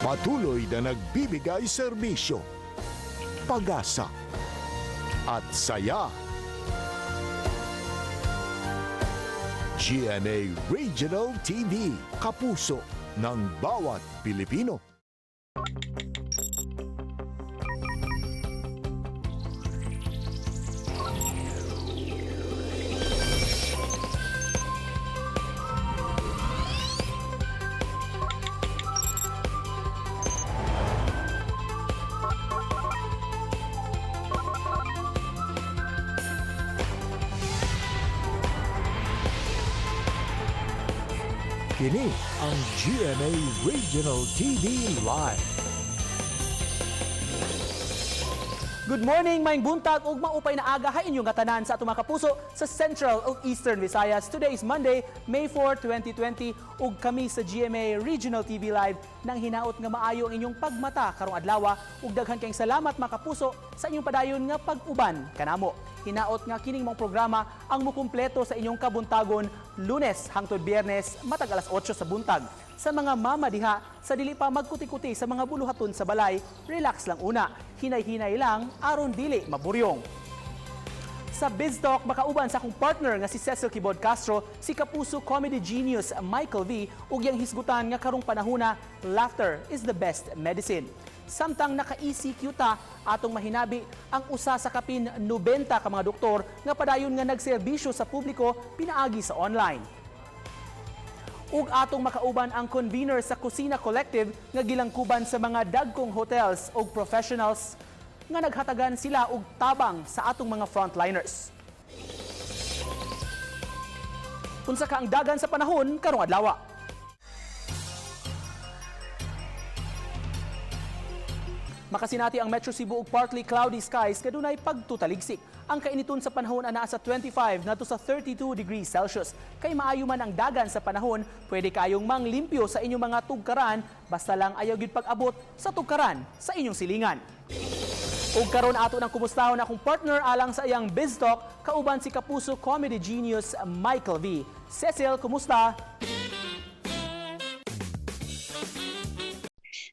Patuloy na nagbibigay serbisyo, pag-asa at saya. GMA Regional TV, kapuso ng bawat Pilipino. Kini ang GMA Regional TV Live. Good morning, maayong buntag ug maupay na aga ha inyong katanan sa atong mga kapuso sa Central ug Eastern Visayas. Today is Monday, May 4, 2020, ug kami sa GMA Regional TV Live nang hinaot nga maayo ang inyong pagmata karong adlaw ug daghan kayong salamat, mga kapuso, sa inyong padayon nga pag-uban kanamo. Hinaot nga kining mong programa ang mukumpleto sa inyong kabuntagon Lunes hangtod Biyernes matag alas 8 sa buntag. Sa mga mama diha, sa dili pa magkuti-kuti sa mga buluhaton sa balay, relax lang una. Hinay-hinay lang aron dili maburyong. Sa Biz Talk, makauban sa akong partner nga si Cecil Kibod Castro, si kapuso comedy genius Michael V, ug yang hisgutan nga karong panahona, laughter is the best medicine. Samtang naka-ECQ ta, atong mahinabi ang usa sa kapin 90 ka mga doktor nga padayon nga nagserbisyo sa publiko pinaagi sa online, ug atong makauban ang convener sa Kusina Collective nga gilangkuban sa mga dagkong hotels ug professionals nga naghatagan sila og tabang sa atong mga frontliners. Unsa ka ang dagan sa panahon karong adlaw? Makasinati ang Metro Cebu og partly cloudy skies kadunay pagtutaligsik. Ang kainiton sa panahon anaa sa 25 ngadto sa 32 degrees Celsius. Kay maayo man ang dagan sa panahon, pwede kayong manglimpyo sa inyong mga tugkaran basta lang ayaw gyud pag-abot sa tugkaran sa inyong silingan. Ug karon ato nang kumustahon akong partner alang sa iyang Biz Talk, kauban si kapuso comedy genius Michael V. Cecil, kumusta?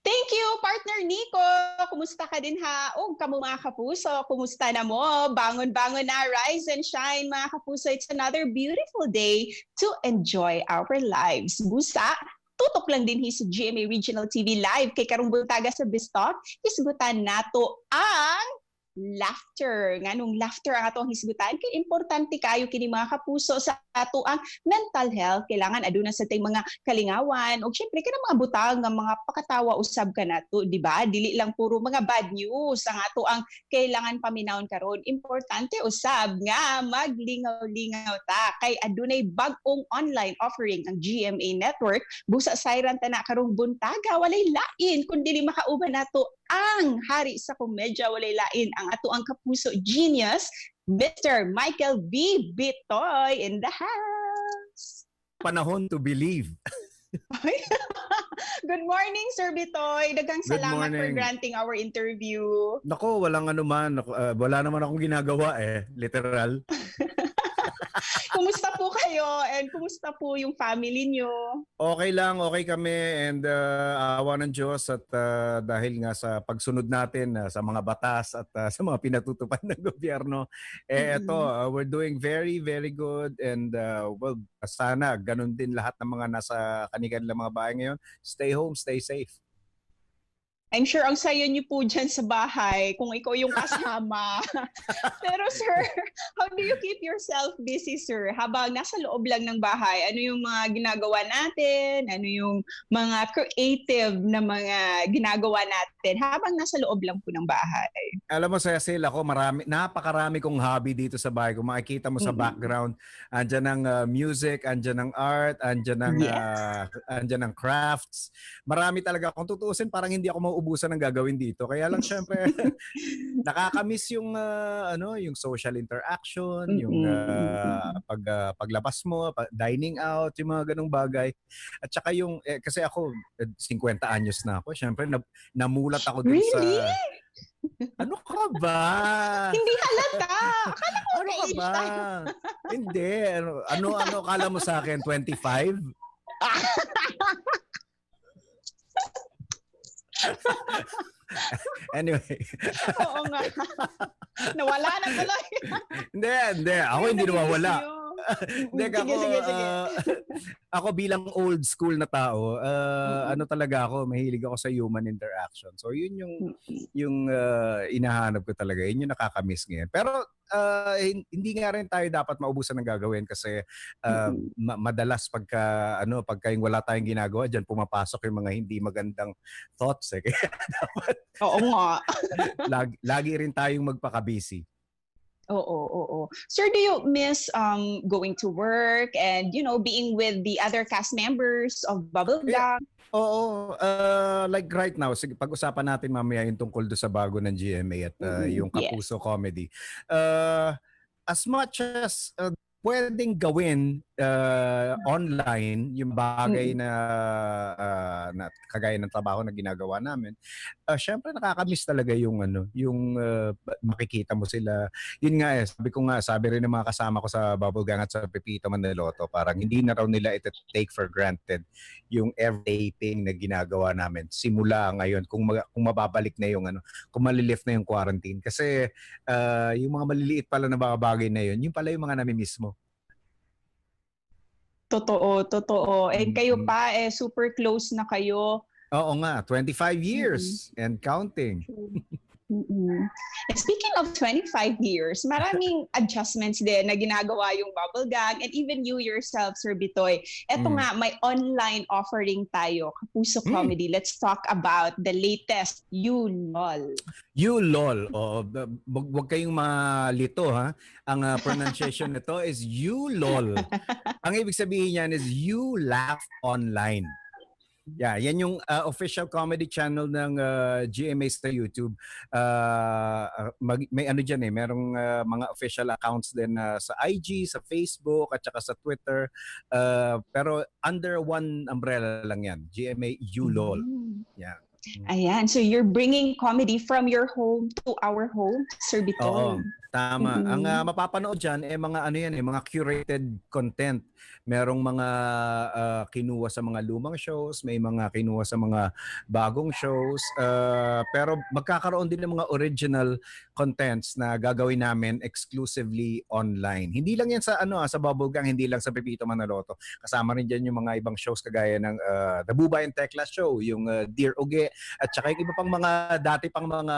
Thank you, partner Nico. Kumusta ka din ha? O, kamo mga kapuso, kumusta na mo? Bangon-bangon na, rise and shine, mga kapuso. It's another beautiful day to enjoy our lives. Busa, tutok lang din hi sa GMA Regional TV Live kay karong buntaga sa Bistok. Hisgutan nato ang laughter. Nganong laughter ang atong hisgutan kay importante kayo kini, mga kapuso, sa ato ang mental health. Kailangan aduna sa ting mga kalingawan ug syempre kanang mga butang nga mga pakatawa usab kanato, di ba? Dili lang puro mga bad news ang ato ang kailangan paminawon karon. Importante usab nga maglingaw-lingaw ta kay adunay bag-ong online offering ang GMA Network. Busa sayran ta na karong buntaga, walay lain kun dili makauban nato ang hari sa komedya, walay lain ang ato ang kapuso genius, Mr. Michael V. Bitoy in the house. Panahon to believe. Good morning, Sir Bitoy. Daghang Good salamat for morning. granting our interview. Nako, walang ano man. Nako, wala naman akong ginagawa eh. Literal. Kumusta po kayo and kumusta po yung family nyo? Okay lang, okay kami and awa ng Diyos at dahil nga sa pagsunod natin sa mga batas at sa mga pinatutupad ng gobyerno, eh ito, we're doing very, very good and well, sana ganun din lahat ng mga nasa kanilang mga bahay ngayon. Stay home, stay safe. I'm sure ang sayo niyo po dyan sa bahay kung ikaw yung kasama. Pero sir, how do you keep yourself busy, sir? Habang nasa loob lang ng bahay, ano yung mga ginagawa natin? Ano yung mga creative na mga ginagawa natin habang nasa loob lang po ng bahay? Alam mo, Cecil, ako marami, napakarami kong hobby dito sa bahay. Kung makikita mo sa background, andyan ang music, andyan ang art, andyan ang andyan ang crafts. Marami talaga. Kung tutuusin, parang hindi ako mauubusan ng gagawin dito. Kaya lang syempre nakakamiss yung ano, yung social interaction, yung paglabas mo, dining out, yung mga ganong bagay. At saka yung eh, kasi ako eh, 50 anyos na ako. Syempre namulat ako dun sa Really? Ano ka ba? Hindi halata. Akala ko Ano ka ka-age ba? tayo. Hindi. Ano, ano, ano akala mo sa akin? 25? Anyway. Oo nga. Nawala na tuloy. Hindi, hindi. Ako hindi nawawala. Hindi, ako, sige, sige. Ako bilang old school na tao, ano talaga ako, mahilig ako sa human interaction. So yun yung hinahanap ko talaga. Yun yung nakakamiss ngayon. Pero hindi nga rin tayo dapat maubusan ng gagawin kasi madalas pagka ano, pagka yung wala tayong ginagawa diyan pumapasok yung mga hindi magandang thoughts eh. Kaya dapat Oo nga. lagi rin tayong magpaka-busy. Oo. Sir, do you miss going to work and being with the other cast members of Bubble Yeah. Gang? Oo, like right now, sige, pag-usapan natin mamaya yung tungkol do sa bago ng GMA at yung Kapuso Comedy. As much as pwedeng gawin online yung bagay na kagaya ng trabaho na ginagawa namin, syempre nakakamiss talaga yung ano, yung makikita mo sila. Yun nga eh, sabi ko nga, sabi rin ng mga kasama ko sa Bubble Gang at sa Pepito Manaloto, parang hindi na raw nila ito take for granted yung every taping na ginagawa namin simula ngayon kung mababalik na yung ano, kung malilift na yung quarantine, kasi yung mga maliliit pala na mga bagay na yun, yun pala yung mga namimiss mo. Totoo, totoo. And kayo pa eh, super close na kayo. Oo nga, 25 years and counting. And speaking of 25 years, maraming adjustments din na ginagawa yung Bubble Gang and even you yourself, Sir Bitoy. Eto nga, may online offering tayo, Kapuso Comedy. Let's talk about the latest You LOL. You LOL. Oo, wag kayong malito ha. Ang pronunciation nito is you LOL. Ang ibig sabihin niyan is you laugh online. Yeah, yan yung official comedy channel ng GMA sa YouTube. May ano diyan eh, merong mga official accounts din sa IG, sa Facebook at saka sa Twitter. Pero under one umbrella lang yan, GMA ULOL. Yeah. Ayan, so you're bringing comedy from your home to our home, Sir Bitoy. Oo. Tama. Ang mapapanood diyan eh mga ano yan eh, mga curated content. Merong mga kinuha sa mga lumang shows, may mga kinuha sa mga bagong shows. Pero magkakaroon din ng mga original contents na gagawin namin exclusively online. Hindi lang yan sa ano sa Bubble Gang, hindi lang sa Pepito Manaloto. Kasama rin diyan yung mga ibang shows kagaya ng The Buba and Tekla Show, yung Dear Uge, at saka yung iba pang mga dati pang mga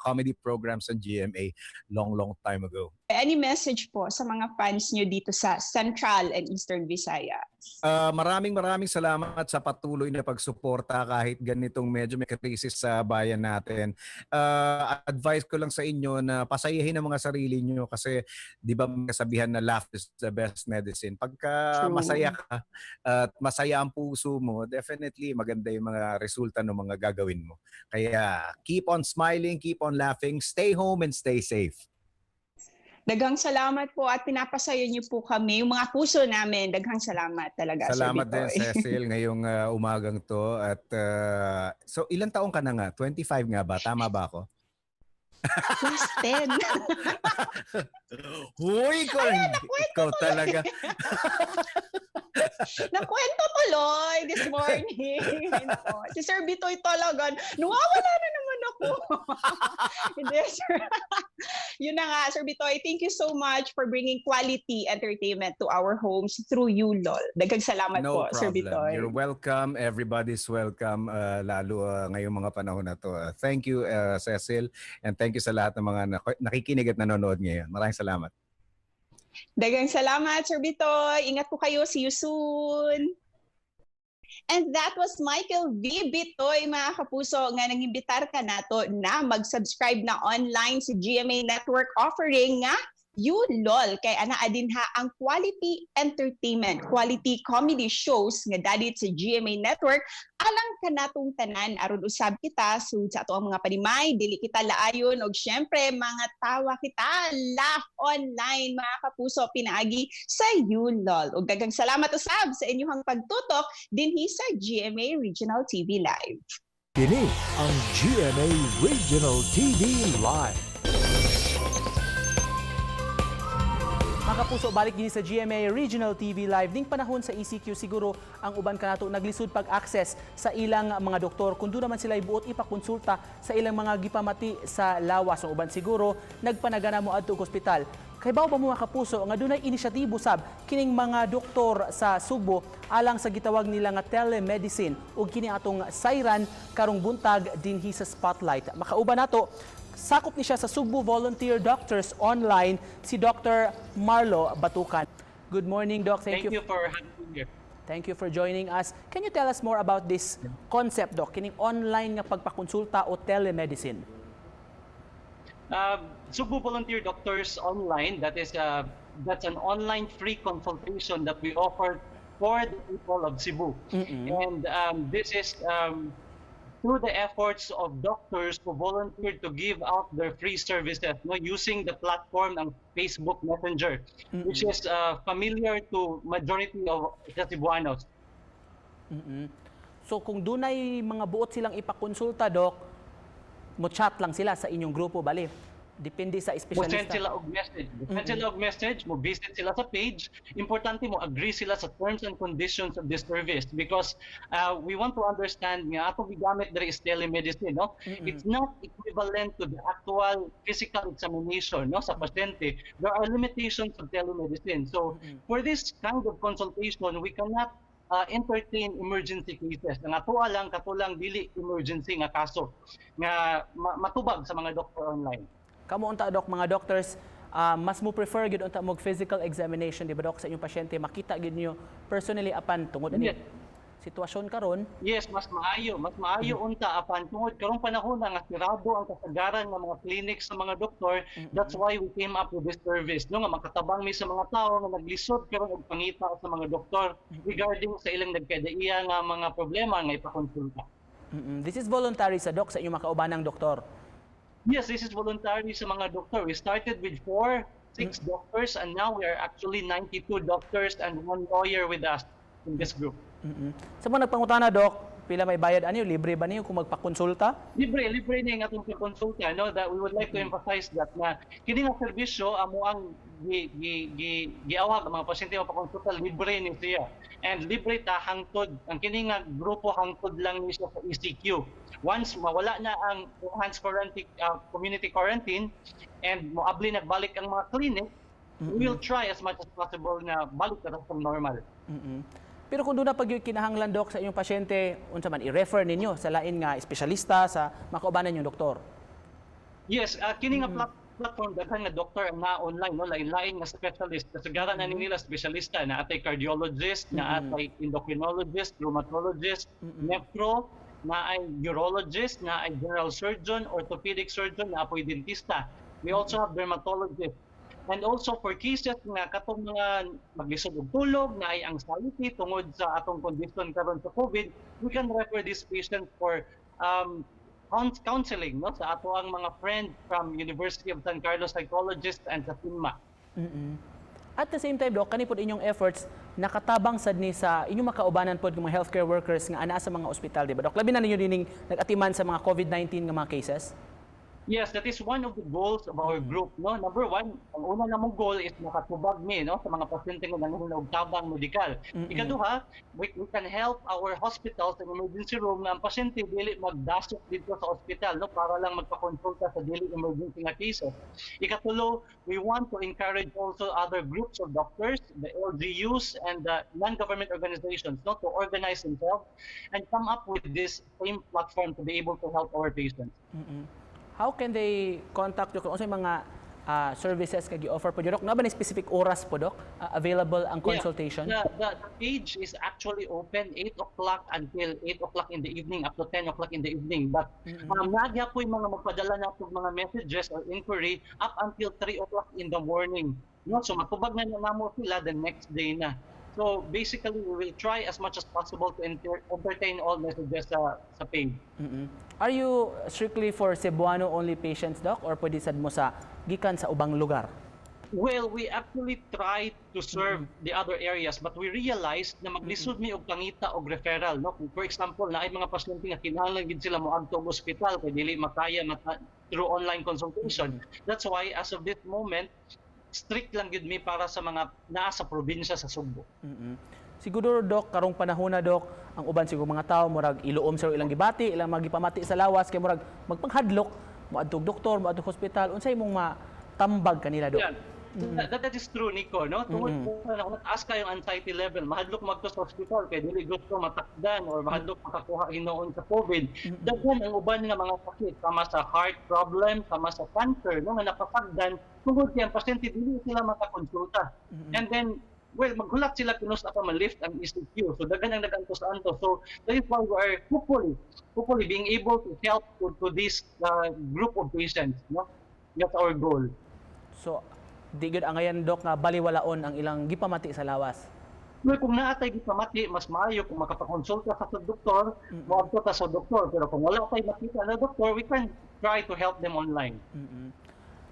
comedy programs sa GMA long, long time ago. Any message po sa mga fans nyo dito sa Central and Eastern Visayas? Maraming maraming salamat sa patuloy na pagsuporta kahit ganitong medyo may crisis sa bayan natin. Advice ko lang sa inyo na pasayahin ang mga sarili nyo kasi 'di ba may kasabihan na laugh is the best medicine. Pagka True. masaya ka at masaya ang puso mo, definitely maganda yung mga resulta ng mga gagawin mo. Kaya keep on smiling, keep on laughing, stay home and stay safe. Daghang salamat po at pinapasaya niyo po kami, yung mga puso namin. Daghang salamat talaga, Sir Salamat din, Bitoy. Cecil, ngayong umagang to. At so ilang taong ka na nga? 25 nga ba? Tama ba ako? Plus 10. Huy, ikaw talaga. Nakwento tuloy this morning. Nako, si Sir Bitoy talaga, nawawala na naman ako. Hindi, sir. Yun na nga, Sir Bitoy, thank you so much for bringing quality entertainment to our homes through you, LOL. Daghang salamat No po, Sir problem. Bitoy. You're welcome. Everybody's welcome. Lalo ngayong mga panahon na to. Thank you, Cecil. And thank you sa lahat ng mga nakikinig at nanonood ngayon. Maraming salamat. Daghang salamat, Sir Bitoy. Ingat po kayo. See you soon. And that was Michael V. Bitoy, mga kapuso, nga nangimbitar ka nato na mag-subscribe na online sa GMA Network offering nga You LOL, kay anaa dinha ang quality entertainment, quality comedy shows nga dalit sa GMA Network alang kanatong tanan aron usab kita sud sa ato ang mga panimay, dili kita laayon og syempre mga tawa kita, laugh online, mga kapuso, pinaagi sa You LOL. Ug daghang salamat usab sa inyong pagtutok dinhi sa GMA Regional TV Live. Kini ang GMA Regional TV Live. Mga kapuso, balik din sa GMA Regional TV Live. Ning panahon sa ECQ, siguro ang uban kanato naglisod pag-access sa ilang mga doktor. Kung doon naman sila buot ipakonsulta sa ilang mga gipamati sa lawas. Ang uban siguro nagpanagana mo adto og ospital. Kay ba mo, mga kapuso, nga dunay inisyatibo sab kining mga doktor sa Sugbo alang sa gitawag nila nga telemedicine, ug kini atong sayran karong buntag dinhi sa Spotlight. Makauban nato, sakop ni siya sa Sugbo Volunteer Doctors Online, si Dr. Marlo Batukan. Good morning, Doc. Thank Thank you. you for having me here. Thank you for joining us. Can you tell us more about this concept, Doc? Kining online nga pagpakonsulta o telemedicine. Sugbo Volunteer Doctors Online, that's an online free consultation that we offer for the people of Cebu. And this is through the efforts of doctors who volunteered to give out their free services, no, using the platform ng Facebook Messenger, which is familiar to majority of the Cebuanos. So kung dunay mga buot silang ipakonsulta, Doc, mo chat lang sila sa inyong grupo, bali. Depende sa Mo send espesyalista. sila og message. Mo send sila og message, mo visit sila sa page. Importante mo agree sila sa terms and conditions of this service because we want to understand nga atong gigamit diri is telemedicine, no? It's not equivalent to the actual physical examination, no, sa pasyente. There are limitations of telemedicine. So for this kind of consultation, we cannot entertain emergency cases. Ang atoa lang kato lang dili emergency nga kaso nga matubag sa mga doktor online. Kamo unta, Doc, mga doctors, mas mo prefer gyud unta mo physical examination, di ba, Doc, sa inyong pasyente, makita gyud niyo personally, apan tungod ani sitwasyon karon? Yes, mas maayo, mas maayo unta, apan tungod karong panahon na nga sirado ang kasagaran ng mga clinics sa mga doktor, that's why we came up with this service, no, nga makatabang mi sa mga tao nga naglisod karon og pangita sa mga doktor regarding sa ilang nagkadaiya nga mga problema nga ipakonsulta. This is voluntary sa, Doc, sa inyong makaubanang doktor? Yes, this is voluntary sa mga doktor. We started with four, six doctors, and now we are actually 92 doctors and one lawyer with us in this group. Sa mga nagpangutana, Doc, pila may bayad ani? Libre ba niyo kung magpakonsulta? Libre, libre ni ang atong konsulta, no, that we would like to emphasize that na kini nga serbisyo amo ang gi gi gi giawhag ang mga pasyente mapakonsulta, libre ni siya. And libre ta hangtod ang kini nga grupo, hangtod lang ni siya sa ECQ. Once mawala na ang enhanced quarantine, community quarantine, and moabli nagbalik ang mga clinic, we will try as much as possible na balik na sa normal. Pero kung doon na pag kinahanglan, Doc, sa inyong pasyente, unsa man, i-refer ninyo sa lain nga espesyalista sa makaubanan yung doktor? Yes, kini nga platform, daghan nga doktor ang naa online, no, lain-lain nga specialist. Kasagaran na nila espesyalista, naa tay cardiologist, naa tay endocrinologist, rheumatologist, nephro, naay urologist, naay general surgeon, orthopedic surgeon, naa poy dentista. We also have dermatologist. And also for cases nga katong mga maglisod og tulog, naay anxiety tungod sa atong condition karon sa COVID, we can refer these patients for counseling, no, sa ato ang mga friend from University of San Carlos psychologists and sa PINMA. At the same time, Doc, kani pod inyong efforts nakatabang sad ni sa inyong makaubanan pod ng mga healthcare workers nga ana sa mga ospital, di ba, Doc? Labi na ninyo dining nag-atiman sa mga COVID-19 nga mga cases? Yes, that is one of the goals of our group. No, number one, ang una namong goal is makatubag mi, no, sa mga pasyente nga nangahuna og tabang medikal. Ikaduha, we can help our hospitals and emergency room nga ang pasyente dili magdasok dito sa ospital, no, para lang magpakonsulta sa dili emergency nga cases. Ikatulo, we want to encourage also other groups of doctors, the LGUs and the non-government organizations, no, to organize themselves and come up with this same platform to be able to help our patients. How can they contact you? Kung unsay mga services kag gi-offer po, Doc? Naa ba ni specific oras po, Doc, available ang consultation? Yeah, the page is actually open 8 o'clock until 8 o'clock in the evening, up to 10 o'clock in the evening. But naa poy mga magpadala na po mga messages or inquiry up until 3 o'clock in the morning. No? So matubag na namo sila the next day na. So basically, we will try as much as possible to entertain all messages sa page. Are you strictly for Cebuano only patients, Doc, or pwede sad mo sa gikan sa ubang lugar? Well, we actually try to serve the other areas, but we realized na maglisod mi og pangita og referral, no? Kung for example, naay mga pasyente nga kinahanglan gid sila moadto og ospital kay dili makaya through online consultation. That's why as of this moment, Strict lang gyud mi para sa mga naa sa probinsya sa Sugbo. Siguro, Dok, karong panahon na, Dok, ang uban siguro mga tao murag iluom sa ilang gibati, ilang magipamati sa lawas kay murag magpanghadlok moadtog doktor, moadtog hospital. Unsay imong matambag kanila, Dok? Yeah. That is true, Nico, no? Tungod po na taas kayong anxiety level, mahadlok magto sa hospital kay dili gusto matakdan or mahadlok makakuha hinuon sa COVID. Daghan ang uban nga mga sakit sama sa heart problem, sama sa cancer, no, nga napasagdan tungod kay ang pasyente dili sila makakonsulta. And then, well, maghulat sila kinusa pa ma-lift ang ECQ. So daghan ang nag-antos-antos. So that is why we are hopefully being able to help to this group of patients, no? That's our goal. So di gyud angayan, Dok, nga baliwalaon ang ilang gipamati sa lawas. Well, kung naa tay gipamati, mas maayo kung makapakonsulta ka sa doktor, moadto ta sa doktor. Pero kung wala tay makita na doktor, we can try to help them online.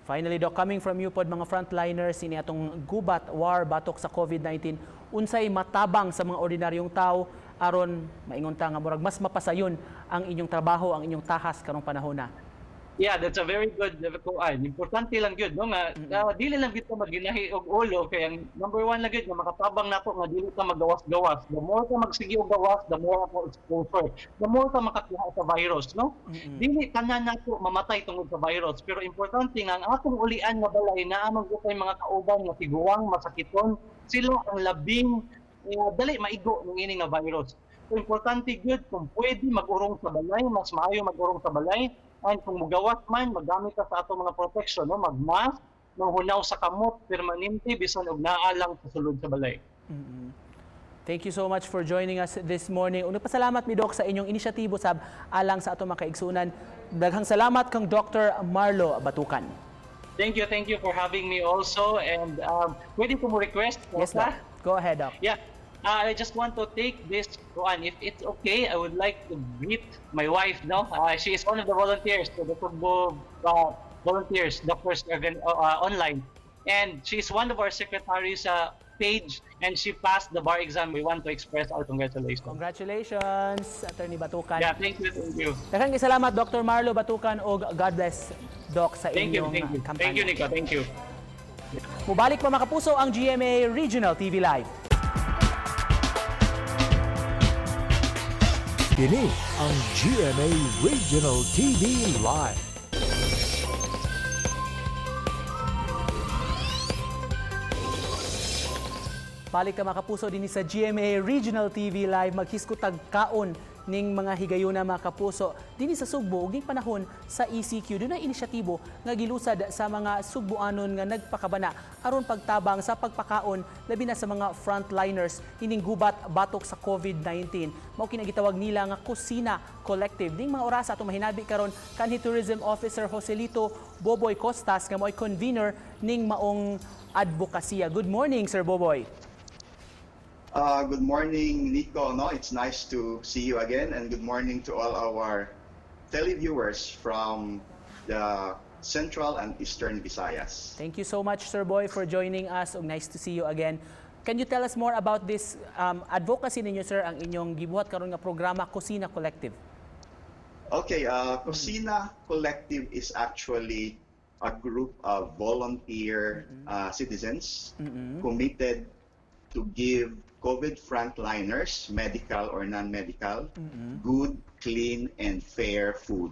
Finally, Doc, coming from you pod, mga frontliners ini atong gubat war batok sa COVID-19, unsay matabang sa mga ordinaryong tao aron maingon ta nga murag mas mapasayon ang inyong trabaho, ang inyong tahas karong panahon na? Yeah, that's a very good kuan. Importante lang gyud, no, nga dili lang gyud ta maginahi og ulo kay ang number one lang gyud nga makatabang nato nga dili ta magawas-gawas. The more ka magsige og gawas, the more ako exposure. The more ka makakuha sa virus, no? Dili tanan nato mamatay tungod sa virus, pero importante nga ang atong ulian nga balay naa man gyud tay mga kauban nga tiguang masakiton, sila ang labing dali maigo ng ini nga virus. So importante gyud kung pwede mag-urong sa balay, mas maayo mag-urong sa balay. And kung mugawas man, magamit ka sa atong mga protection, no? Mag-mask, manghunaw sa kamot permanente bisan og naa lang sa sulod sa balay. Thank you so much for joining us this morning. Ug nagpasalamat mi, Doc, sa inyong inisyatibo sab alang sa atong mga kaigsunan. Daghang salamat kang Dr. Marlo Batukan. Thank you for having me also. And pwede ko mo request? Yes, Doc. Go ahead, Doc. Yeah. I just want to take this one. If it's okay, I would like to greet my wife. No, she is one of the volunteers to the Sugbo volunteers, doctors online, and she is one of our secretaries page, and she passed the bar exam. We want to express our congratulations. Congratulations, Attorney Batukan. Yeah, thank you, thank you. Daghang salamat, Dr. Marlo Batukan, ug God bless, Doc, sa Thank you, inyong thank you. kampanya. Thank you, Nico. Thank you. Mubalik pa, mga kapuso, ang GMA Regional TV Live. Kini ang GMA Regional TV Live. Balik ka, mga kapuso, din sa GMA Regional TV Live. Maghiskutag kaon ning mga higayuna, mga kapuso, dinhi sa Sugbo ug ning panahon sa ECQ. Dunay inisyatibo nga gilusad sa mga Sugboanon nga nagpakabana aron pagtabang sa pagpakaon labi na sa mga frontliners ining gubat batok sa COVID-19. Mao kini gitawag nila nga Kusina Collective. Ning mga oras, atong mahinabi karon kanhi Tourism Officer Joselito Boboy Costas nga mo'y convener ning maong advokasya. Good morning, Sir Boboy. Good morning, Nico. No, it's nice to see you again, and good morning to all our televiewers from the Central and Eastern Visayas. Thank you so much, Sir Boy, for joining us. Ug nice to see you again. Can you tell us more about this advocacy ninyo, sir, ang inyong gibuhat karon nga programa Kusina Collective? Okay, Kusina Collective is actually a group of volunteer citizens committed to give COVID frontliners, medical or non-medical, good, clean, and fair food.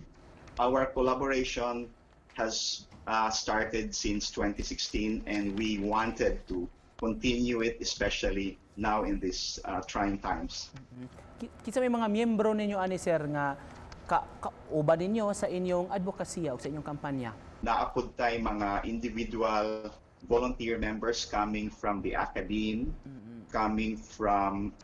Our collaboration has started since 2016, and we wanted to continue it, especially now in these trying times. Kinsa may mga miyembro ninyo ani, sir, nga ka uban ninyo sa inyong advokasya o sa inyong kampanya? Naa pud tay mga individual volunteer members coming from the academe, coming from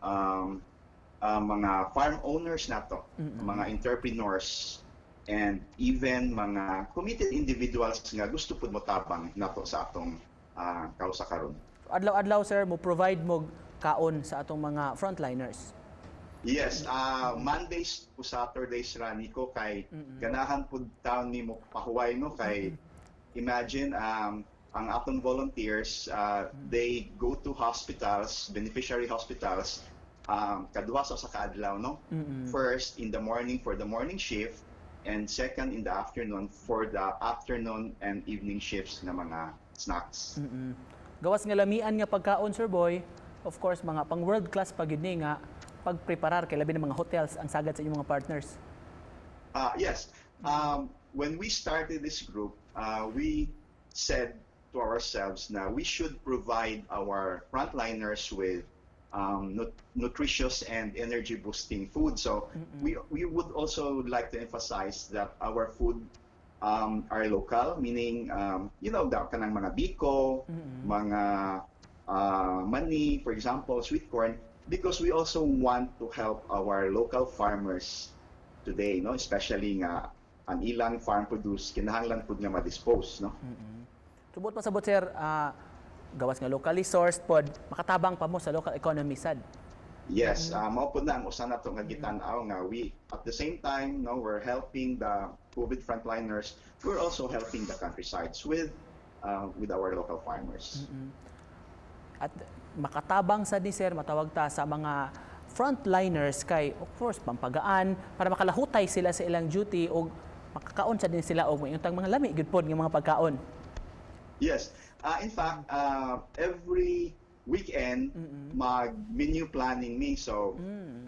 mga farm owners nato, mga entrepreneurs, and even mga committed individuals nga gusto pud motabang nato sa atong kausa karon. Adlaw-adlaw, sir, mo provide mo kaon sa atong mga frontliners? Yes, Mondays to Saturdays ra, Nico, kay ganahan pud taon ni mo pahuway, no, kay imagine ang atong volunteers, they go to hospitals, beneficiary hospitals, kaduha sa kaadlaw, no? First in the morning for the morning shift and second in the afternoon for the afternoon and evening shifts ng mga snacks. Gawas nga lamian nga pagkaon, Sir Boy, of course mga pang world class pa gyud ni nga pagpreparar kay labi ng mga hotels ang sagad sa inyong mga partners. Yes. When we started this group, we said to ourselves now we should provide our frontliners with nutritious and energy boosting food. So we would also like to emphasize that our food are local, meaning the kanang mga biko, mga mani, for example, sweet corn, because we also want to help our local farmers today, no? Especially nga ang ilang farm produce kinahanglan pud nga ma-dispose, no? Tubot pasabot, sir, gawas nga locally sourced pod, makatabang pa mo sa local economy sad. Yes, mao pud na ang usa nato nga gitan-aw nga we at the same time, no, we're helping the COVID frontliners, we're also helping the countrysides with our local farmers. At makatabang sad ni, sir, matawag ta sa mga frontliners kay of course pampagaan para makalahutay sila sa ilang duty og makakaon sad din sila og mayuntang mga lami gyud pod nga mga pagkaon. Yes. In fact, every weekend mag menu planning mi. So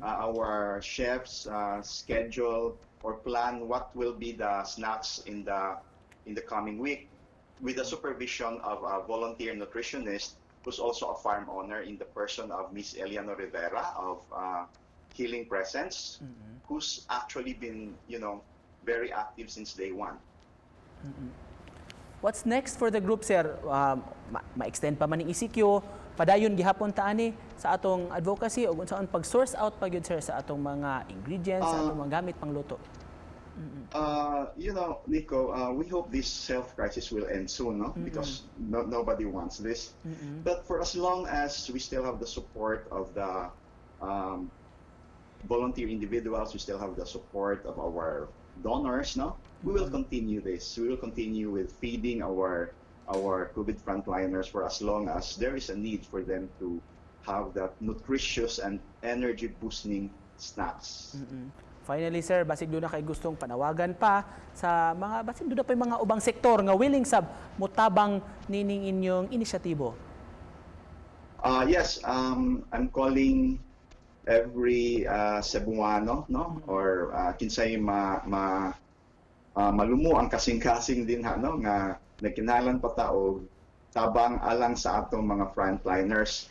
our chefs schedule or plan what will be the snacks in the coming week with the supervision of a volunteer nutritionist who's also a farm owner in the person of Miss Eliano Rivera of Healing Presence, who's actually been very active since day one. What's next for the group, sir? Ma-extend pa man ning ECQ, padayon gihapon ta ani sa atong advocacy ug unsaon pag-source out pa gyud, sir, sa atong mga ingredients, sa atong mga gamit pangluto? Nico, we hope this health crisis will end soon, no? Because no, nobody wants this. But for as long as we still have the support of the volunteer individuals, we still have the support of our donors, no? We will continue this. We will continue with feeding our COVID frontliners for as long as there is a need for them to have that nutritious and energy boosting snacks. Finally, sir, basig duna kay gustong panawagan pa sa mga basig duna pa yung mga ubang sektor nga willing sab mutabang nining inyong inisyatibo. Yes, I'm calling every Cebuano, no? Or kinsay ma, ma malumo ang kasing-kasing din ha, no? Nga nagkinahanglan pa ta og tabang alang sa atong mga frontliners.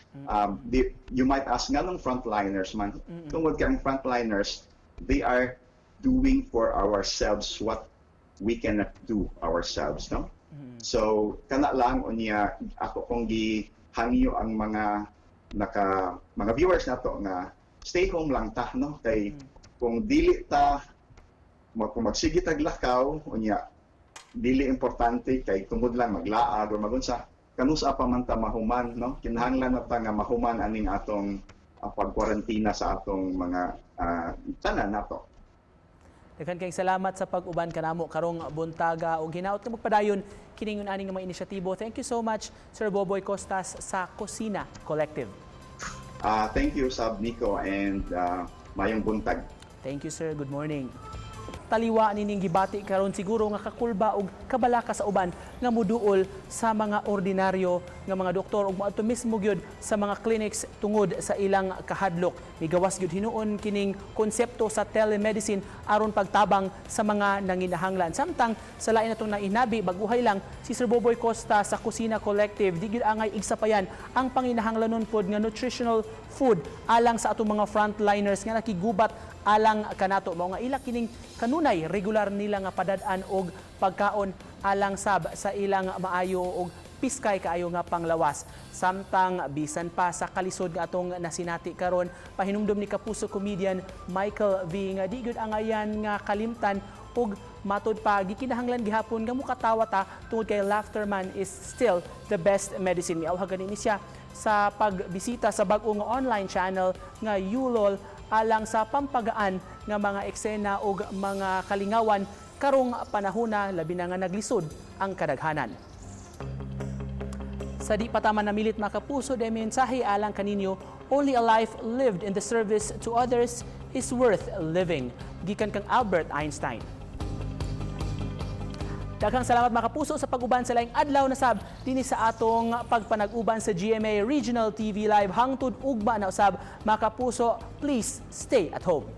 You might ask, nganong frontliners man? Tungod kay ang frontliners, they are doing for ourselves what we cannot do ourselves, no? So, kana lang unya ako kong gihangyo ang mga naka mga viewers nato nga stay home lang ta, no, kay kung dili ta kung magsige tag lakaw unya dili importante kay tungod lang maglaag or magunsa, kanusa pa man ta mahuman, no? Kinahanglan na ta nga mahuman aning atong pagkwarantina sa atong mga tanan nato. Daghan kayong salamat sa pag-uban kanamo karong buntaga ug hinaot nga magpadayon kining ani nga mga inisyatibo. Thank you so much, Sir Boboy Costas sa Kusina Collective. Thank you sab, Nico, and mayong buntag. Thank you, sir. Good morning. Taliwa nining gibati karon, siguro nga kakulba og kabalaka sa uban nga muduol sa mga ordinaryo nga mga doktor ug moadto mismo gyud sa mga clinics tungod sa ilang kahadlok. Migawas gyud hinuon kining konsepto sa telemedicine aron pagtabang sa mga nanginahanglan. Samtang sa lain natong nainabi, baguhay lang si Sir Boboy Costa sa Kusina Collective, di gyud angay igsapayan ang panginahanglanon pod nga nutritional food alang sa atong mga frontliners nga nakigubat alang kanato. Mao nga ila kining kanunay regular nila nga padad-an og pagkaon alang sab sa ilang maayo og piskay kaayo nga panglawas. Samtang bisan pa sa kalisod nga atong nasinati karon, pahinumdom ni kapuso comedian Michael V nga di gyud angayan nga kalimtan ug matud pa gikinahanglan gihapon nga mukatawa ta tungod kay laughter man is still the best medicine. Miawhag gani ni siya sa pagbisita sa bag-o nga online channel nga YouLOL alang sa pampagaan nga mga eksena ug mga kalingawan karong panahona, labi na nga naglisod ang kadaghanan. Sa di pa ta manamilit, mga kapuso, de mensahe alang kaninyo: "Only a life lived in the service to others is worth living." Gikan kang Albert Einstein. Daghang salamat, mga kapuso, sa pag-uban sa laing adlaw na sab dinhi sa atong pagpanag-uban sa GMA Regional TV Live. Hangtod ugma na usab, mga kapuso, please stay at home.